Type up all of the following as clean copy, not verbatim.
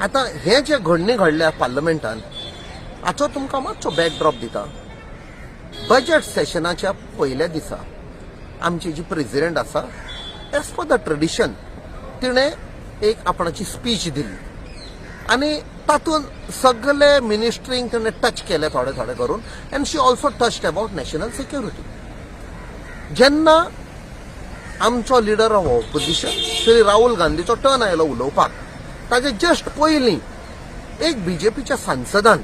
आतां हे जे घडणी घडल्या पार्लमेंटान, हाचो तुमकां मातसो बॅकड्रॉप दिता. बजेट सेशनाच्या पयल्या दिसा आमची जी प्रेजिडेंट आसा, एज पर the tradition, तिणें एक आपणाची स्पीच दिली आनी तातूंत सगळे मिनिस्ट्रींक तिणें टच केले थोडे थोडे करून, and she also touched about national security. जेन्ना आमचो leader of opposition Shri Rahul गांधीचो टर्न आयलो उलोवपाक, ताजे जस्ट पयलीं एक बीजेपीच्या सांसदान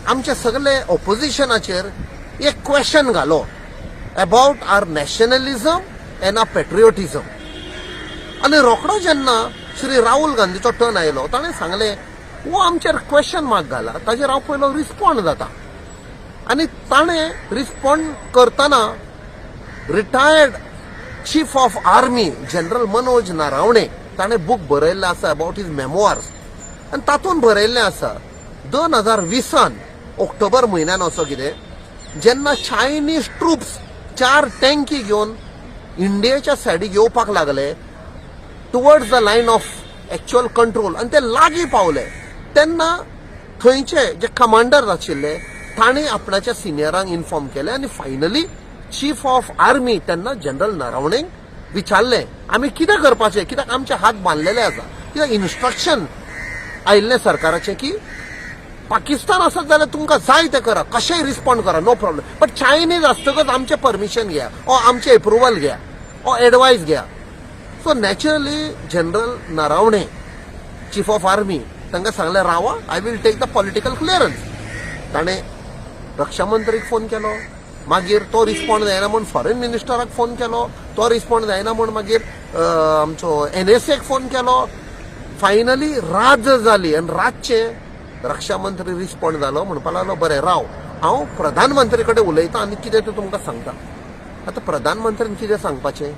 आमच्या सगळे ऑपोजिशनाचेर एक क्वेश्चन घालो about our nationalism and our patriotism. आनी रोखडो जेन्ना श्री राहुल गांधीचो टर्न आयलो, ताणें सांगलें, हो आमचेर क्वेश्चन मार्क घाला, ताजेर हांव पयलो रिस्पॉन्ड जाता. आनी ताणें रिस्पॉन्ड करतना retired chief of army general Manoj Naravane, ताणें बूक बरयल्लें आसा अबाउट his मेमोआर्स आनी तातूंत बरयल्लें आसा, 2020 ऑक्टोबर म्हयन्यान असो कितें, जेन्ना चायनीज ट्रुप्स चार टँकी घेवन इंडियेच्या सायडीक येवपाक लागले towards the Line of Actual Control आनी ते लागीं पावले, तेन्ना थंयचे जे कमांडर आशिल्ले तांणी आपणाच्या सिनियरांक इन्फॉर्म केलें आनी फायनली चीफ ऑफ आर्मी तेन्ना जनरल नरवणेक विचारलें, आमी कितें करपाचें, कित्याक आमचे हात बांदलेले आसा, कित्याक इन्स्ट्रक्शन आयिल्लें सरकाराचें की पाकिस्तान आसत जाल्यार तुमकां जाय तें करा, कशेंय रिस्पॉन्ड करा, नो प्रॉब्लम, बट चायनीज आसतकच आमचें परमिशन घ्या ओ आमचें एप्रुवल घ्या ओ एडवायस घ्या. So naturally general Naravane, chief of army, तांकां सांगलें, रावा, I will take the political clearance. ताणें रक्षा मंत्रीक फोन केलो, मागीर तो रिस्पॉन्ड जायना म्हूण फॉरेन मिनिस्टराक फोन केलो, तो रिस्पॉन्ड जायना म्हूण मागीर आमचो एनएसएक फोन केलो. फायनली रात जाली आनी रातचे रक्षा मंत्री रिस्पॉन्ड जालो, म्हणपाक लागलो, बरें राव, हांव प्रधानमंत्री कडेन उलयतां आनी कितें तें तुमकां सांगता. आतां प्रधानमंत्र्यान कितें सांगपाचें?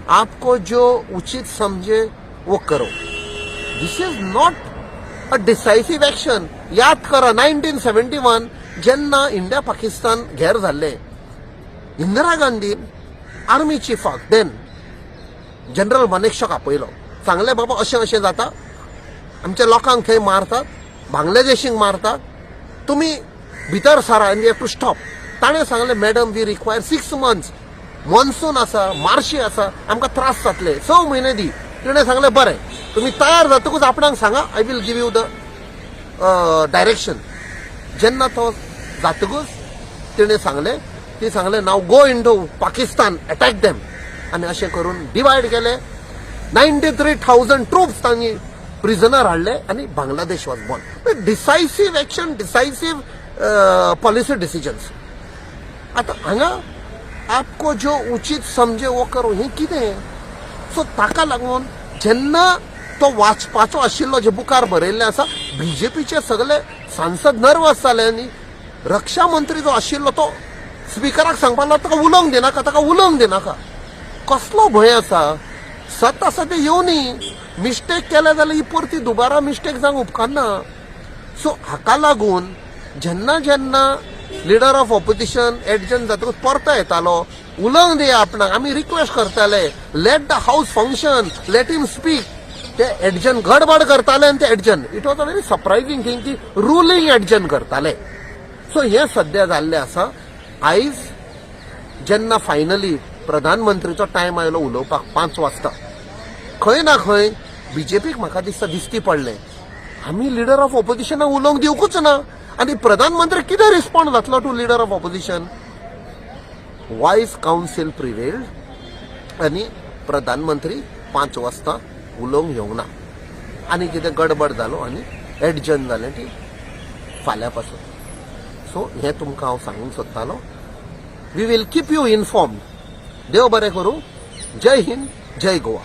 आपको जो उचित समझे वो करो. This is not a decisive action. याद करा, 1971 जेन्ना इंडिया पाकिस्तान घेर जाल्ले, इंदिरा गांधीन आर्मी चिफाक then general मानेकशॉक आपयलो, सांगलें, बाबा, अशें अशें जाता, आमच्या लोकांक थंय मारतात, बांगलादेशींक मारतात, तुमी भितर सरा आनी have to stop. ताणें सांगलें, madam, we require 6 months, monsoon आसा, मार्शी आसा, आमकां त्रास जातले, 6 म्हयने दी. तिणें सांगलें, बरें, तुमी तयार जातकूच आपणाक सांगा, I will give you the direction. जेन्ना तो जातकूच तिणें सांगलें, ती सांगलें, now go into Pakistan, attack them. आनी अशें करून डिवायड केले, 93,000 ट्रुप्स तांणी प्रिजनर हाडले आनी Bangladesh was born. Decisive action, decisive policy decisions. आतां हांगा आपको जो उचित समझे वो करो, हें कितें? सो ताका लागून जेन्ना तो वाचपाचो आशिल्लो, जे बुकार बरयल्लें आसा, बीजेपीचे सगळे सांसद नर्वस जाले आनी रक्षा मंत्री जो आशिल्लो तो स्पिकराक सांगपाक लागलो, ताका उलोवंक दिनाका, ताका उलोवंक दिनाका. कसलो भंय आसा? सत आसा तें येवनी. मिस्टेक केल्या जाल्यार ही परती दुबारा मिस्टेक जावंक उपकारना. सो हाका लागून जेन्ना जेन्ना लिडर ऑफ ऑपोजिशन एडजर्न जातकूच परतो येतालो, उलोवंक दिया आपणाक, आमी रिक्वेस्ट करताले, let the house function, let him speak. ते एडजर्न गडबड करताले आनी ते adjourn, it was a very surprising thing की रुलींग एडजर्न करताले. सो हें सद्या जाल्लें आसा. आयज जेन्ना फायनली प्रधानमंत्रीचो टायम आयलो उलोवपाक 5 वाजता, खंय ना खंय बीजेपीक म्हाका दिसता दिश्टी पडलें, आमी लिडर ऑफ ऑपोजिशनाक उलोवंक दिवकूच ना आनी प्रधानमंत्री कितें रिस्पॉन्ड जातलो to leader of opposition? Wise counsel prevailed आनी प्रधानमंत्री 5 वाजता उलोवंक येवंक ना आनी कितें गडबड जालो आनी एडजर्न जालें ती फाल्यां पासून. सो हें तुमकां हांव सांगूंक सोदतालो. We will keep you informed. देव बरें करूं. जय हिंद, जय गोवा.